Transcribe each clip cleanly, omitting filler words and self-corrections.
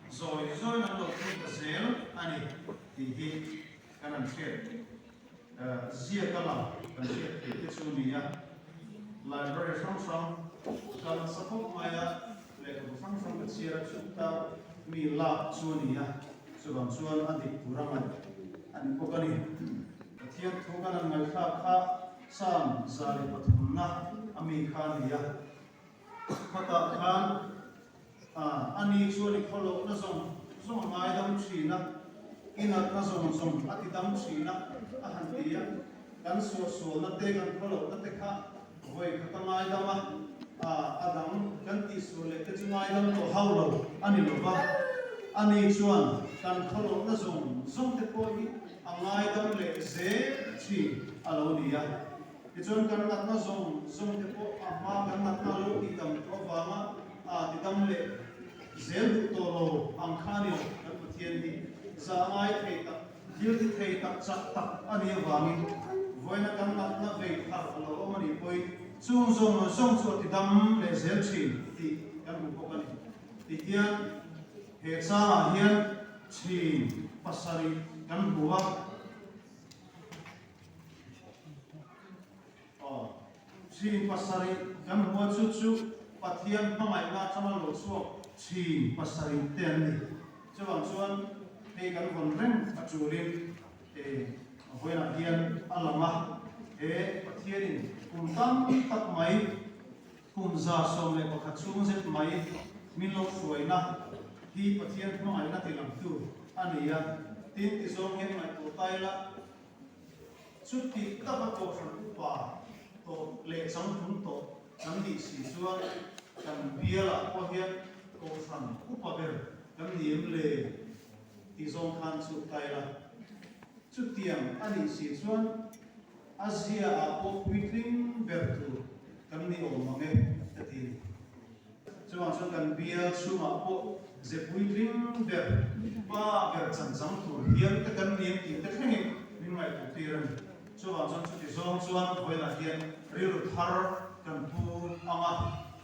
Zawi zawiin an lo phun ta zel a ni tih hi kan han hriat ziak a lang kan hriat theih te chu a ni a. Library hrang hrang kal nasa khawp mai a, lehkhabu hrang hrang ka chhiar a chuta mi lak chu a ni a, chuvang chuan a dik tur a ngaih a ni bawk a ni. Pathian thu kan han ngaihthlak kha Psalm 103na a mi kha a ni a. Khatah khan a ni chuan i khawlohna zawng zawng a ngaidam thin a, i natna zawng zawng a ti dam thin a, a han ti a. Kan suahsualna te, kan khawlohna te kha vawi khat a ngaidam a, a dang kan tihsual leh te chu ngaidam tawh hau lo a ni lo va. A ni chuan kan khawlohna zawng zawng te pawh hi a ngaidam leh zel thin a lo ni a. Tichuan kan natna zawng zawng te pawh a hma kan natna lo tihdam tawh avanga a tidam leh zel duh tawh lo ang kha a ni lo. Kan Pathian hi zah ngai thei tak, thil ti thei tak chak tak a nih avangin vawiina kan natna vei thar a lo awm a nih pawhin chung zawng zawng chu a tidam leh zel thin tih kan hmu bawk a ni. Tihian he changah hian chin pasarih kan hmu a. Aw, chin pasarih kan hmu a, chu chu Pathian hmangaihna atanga lo chhuak chin pasarih te an ni. Chuvang chuan hei kan vawn reng a tulin e vawiinah hian a lang a, he Pathianin kum tam tak mai kum 111 chhung zet mai min lo hruaina hi Pathian hmangaihna tilangtu a ni a, tin tizawng hian ngaihtuah ta ila. Chuti taka Kohhran upa tawh leh changtlung tawh kan nih si chuan kan bialah pawh hian Kohhran upa ber kan ni em le tih zawng khan chu ta ila. Chutiang a nih si chuan a ziaah pawh puitling ber tur kan ni awm ang e ka ti a ni. Chuvang chuan kan bial chhungah pawh ze puitling ber, pa ber chanchang tur hial te kan ni em tih te thlengin min ngaihtuah tir a ni. Chuvang chuan chuti zawng chuan vawiinah hian rilru thar kan pu ang a,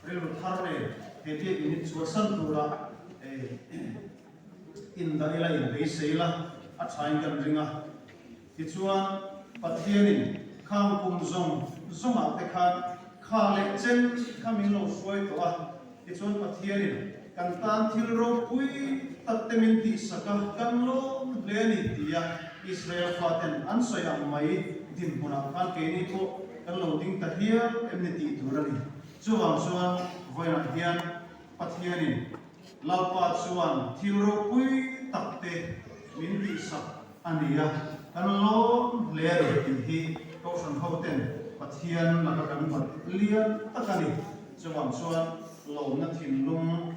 rilru thar nen he biak in hi chhuahsan tura indah ila, inbeisei ila a thain kan ring a. Tichuan, Pathianin khang kum zawng zawngah te khan kha leh chen kha min lo hruai tawh a. Tichuan, Pathianin kan tan thil ropui tak te min tihsak a, kan lawm hle a ni tia Israel faten an sawi ang mai dinhmunah khan keini pawh kan lo ding ta hial em ni tih tur a ni. Chuvang chuan vawiinah hian Pathianin Lalpa chuan thil ropui tak te min tihsak a ni a, kan lawm hle a ni tih hi Kohhran hoten Pathian laka kan bat lian tak a ni. Chuvang chuan lawmna thinlung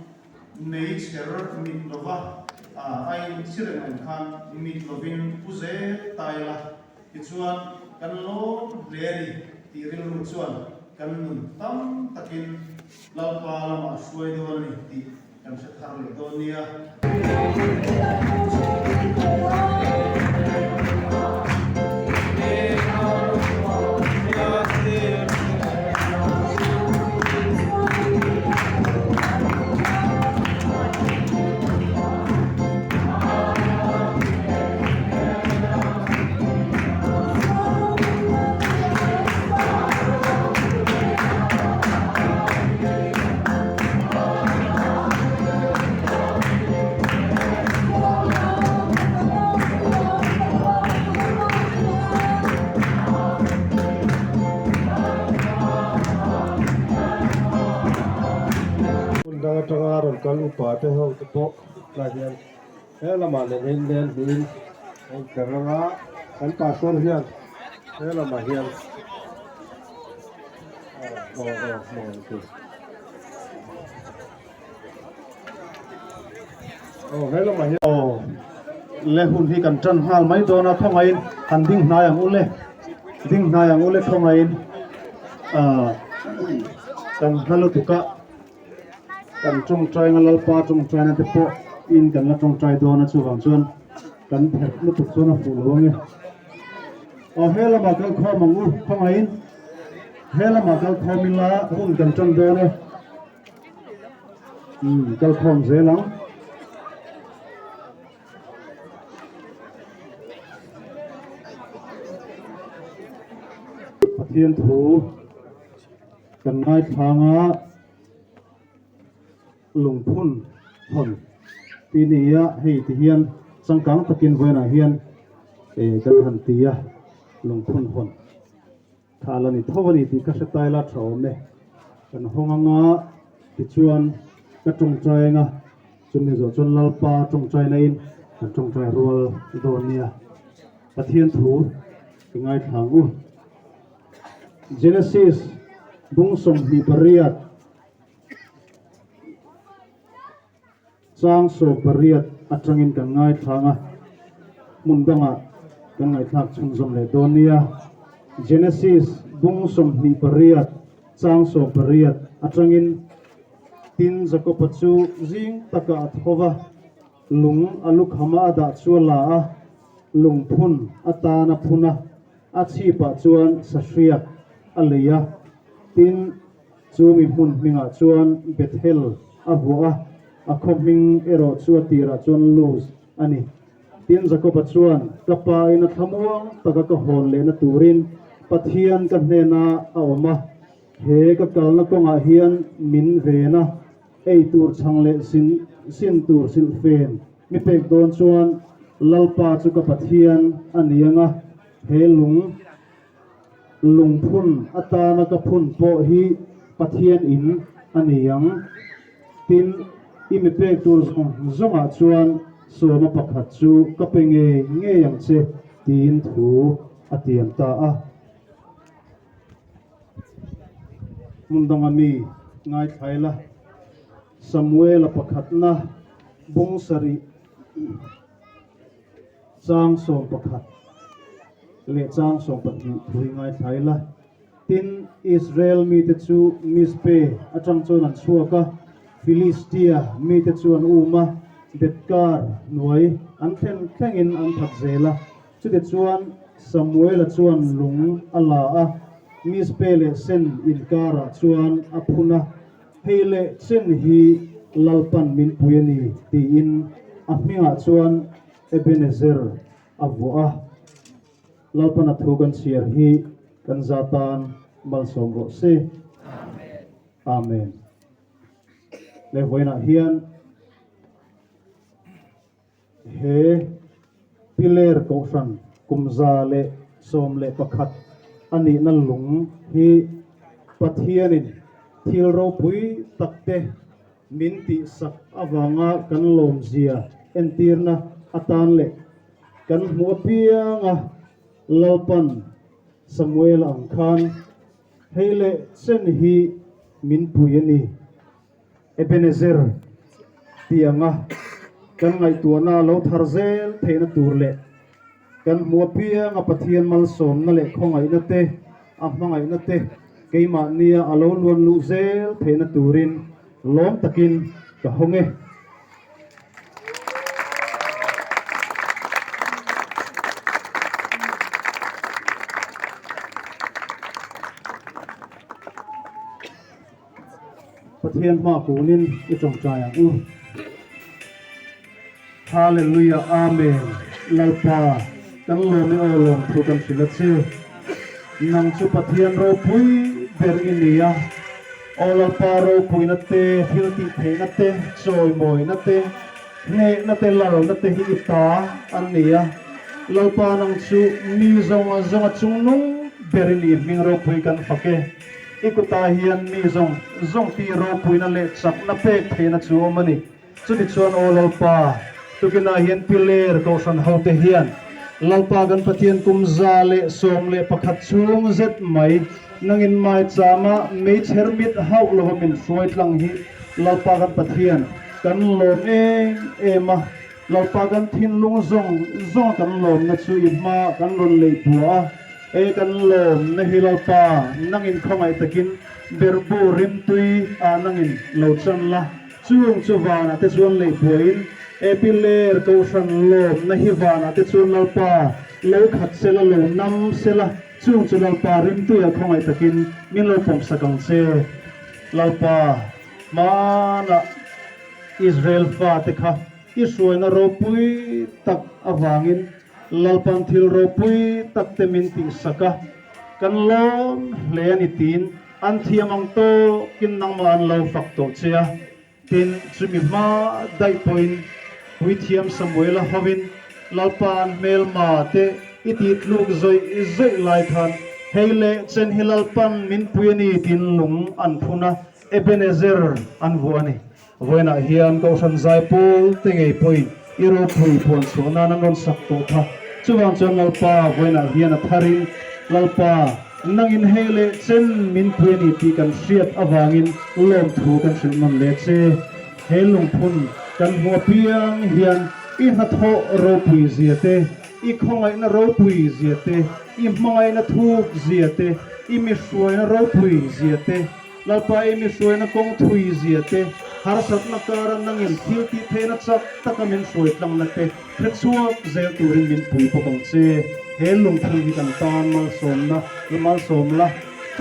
nei chher mit lova a inchi reng ang khan mit lovin pu zel ta ila, tichuan kan lawm hle a ni tih rilru chuan kan nun tam takin Lalpa lamah hruai dawn a ni tih Kan hre thar leh dawn nia. Hmun dang atanga rawn kal upa te ho te pawh tlai hian he lamah nen hian len hmuhin a inper ang a, kan pastor hian he lamah hian aw aw aw. Aw he lamah hian aw le hun hi kan tan nghal mai dawn a khawngaihin han ding hnai ang u le ding hnai ang u le khawngaihin ah kan hla lutuk a kan tawngtai na lalpa tawngtai na te pawh in kan la tawngtai dawn a chuvang chuan kan pherh lutuk chuan a fuh lo ange aw he lamah kal khawm ang u khawngaihin he lamah kal khawm ila hun kan tan dawn e. Umm kal khawm zel ang. Pathian thu kan ngaithlang a, lungphun hawn tih ni a, hei ti hian changkang takin vawiinah hian eh kan han ti a, lungphun hawn kha a la ni tho a ni tih ka hre tai la tha awm e. Kan hawng anga tichuan ka tawngtai anga chumi zawh chuan Lalpa tawngtai naiin kan tawngtai rual dawn nia. Pathian thu i ngaithla ang u. Genesis bung 28 chang 18 atangin kan ngaithla ang a, hmun dangah kan ngaihthlak chhunzawm leh dawn nia. Genesis bung 28 chang 18 atangin tin Jakoba chu zing takah a tho va, Lung a lukhama a dah chu a la a, lungphun atan a phun a, a chhipah chuan sahriak a lei a. Tin, chu mi hmun hmingah chuan Bethel a vuah a, a khaw hming erawh chu a tirah chuan Luz a ni. Tin, Jakoba chuan, Ka pa in a thlamuang taka ka hawn lehna turin Pathian ka hnenah a awm a, he ka kalna kawngah hian min ven a, Ei tur chhang leh sin sin tur silhfen mi pek dawn chuan Lalpa chu ka Pathian a ni ang a, he lung lungphun atana ka phun pawh hi Pathian in a ni ang. Tin, i mi pek tur zawng zawngah chuan sawma pakhat chu ka pe ngei ngei ang che, tiin thu a tiam ta a. Hmun danga mi ngaithlai la, Samuela pakhatna bung sarih chang 11 leh chang 12 thu hi ngaithlai la. Tin, Israel mite chu Mizpe atang chuan an chhuak a, Filistia mite chu an um a, Beth-kar hnuai an thlen thlengin an that zel a. Chutichuan, Samuela chuan lung a la a, Mizpe leh Sen inkarah chuan a phun a, Hei leh Chen hi Lalpan min pui a ni, tiin a hmingah chuan Ebenezer a vuah a. Lalpan a thu kan chhiar hi kan za tan malsawm rawh se. Amen. Leh vawiinah hian. He Piler Kohhran kum 111 a nihna lung hi Pathianin thil ropui takte min tihsak avanga kan lawmzia entirna atan leh kan hmuh apianga Lalpan Samuela ang khan hei leh chen hi min pui a ni. Ebenezer tih anga kan ngaihtuahna lo thar zel theihna tur leh kan hmu apianga Pathian malsawmna leh khawngaihna te, a hmangaihna te keimahnia a lo luan luh zel theihna turin lawm takin ka hawng e. Pathian hma kunin i tawngtai ang u. Hallelujah Amen Lalpa kan lawm i aw lawm thu kan hrilh a che. Nang chu Pathian ropui ber i ni a. Aw Lalpa ropuina te, thil tih theihna te, chawimawina te, hnehna te, lalna te hi i ta an ni a. Lalpa nang chu mi zawng zawnga chungnung ber i ni hming ropui kan fak e. I kutah hian mi zawng zawng tih ropuina leh chakna pek theihna chu awm a ni. Chutichuan aw Lalpa, tukinah hian Piler Kohhran hote hian Lalpa kan Pathian kum 111 chhung zet mai nangin maichama meichher mit hauh lova min hruai tlang hi Lalpa kan Pathian kan lawm em em a. Lalpa kan thinlung zawng zawng kan lawmna chu i hma kan rawn lei buah a. E kan lawm na hi Lalpa, nangin khawngaih takin berhbu rimtui ah nangin lo chan la, chung chu vanah te chuan lei buaiin e piler kohhran lawm na hi vanah te chuan Lalpa lo khat sela lo nam sela, chung chu Lalpa rimtui ah khawngaih takin min lo pawmsak ang che. Lalpa, hmanah Israel fate kha i hruaina ropui tak avangin Lalpan thil ropui tak te min tihsak a. Kan lawm hle a ni tiin an thiam ang tawkin nangmah an lo fak tawh che a. Tin, chumi hma daih pawhin Puithiam Samuela hovin Lalpa an hmelma te i tih tluk zawih zawih lai khan hei leh chen hi Lalpan min pui a ni tiin lung an phun a, Ebenezer an vuah a ni. Vawiinah hian Kohhran Zaipawl te ngei pawhin i ropui puan chhuah nan an rawn sak tawh kha. Chuvang chuan Lalpa vawiinah hian a tharin, Lalpa, nangin hei leh chen min pui a ni tih kan hriat avangin lawmthu kan hrilh nawn leh che. He lungphun kan hmuh apiang hian i hnathawh ropui zia te, i khawngaihna ropui zia te, i hmangaihna thuk zia te, i mihruaina ropui zia te, Lalpa i mi hruaina kawng thui zia te, harsatna kara nangin thil tih theihna chak taka min hruai tlangna te hre chhuak zel turin min pui bawk ang che. He lungphun hi kan tan malsawmna malsawm la,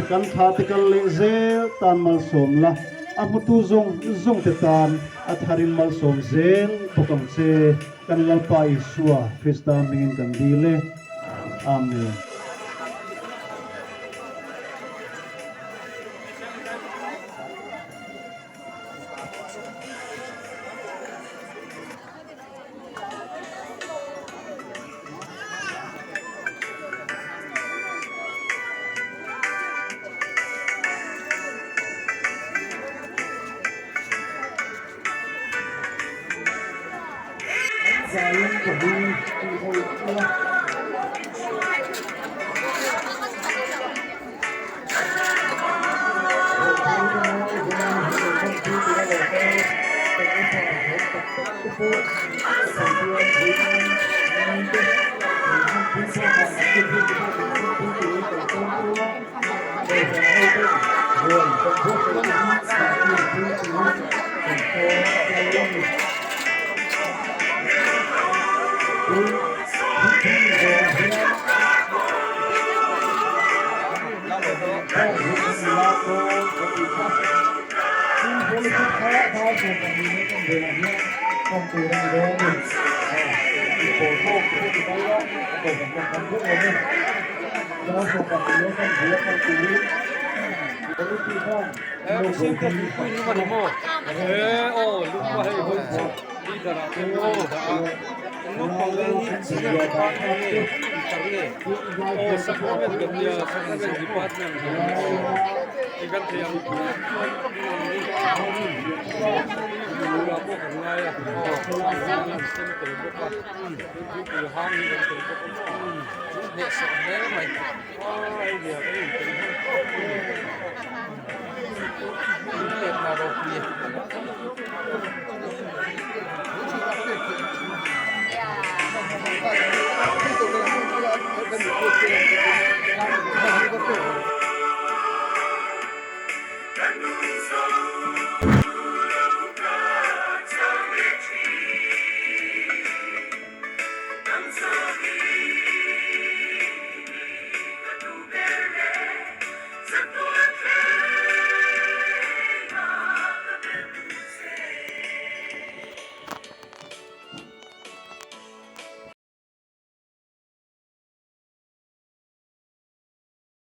kan thla te kal leh zel tan malsawm la, a hmutu zawng zawng te tan a tharin malsawm zel bawk ang che. Kan Lalpa Isua Krista hmingin kan dil e. Amen.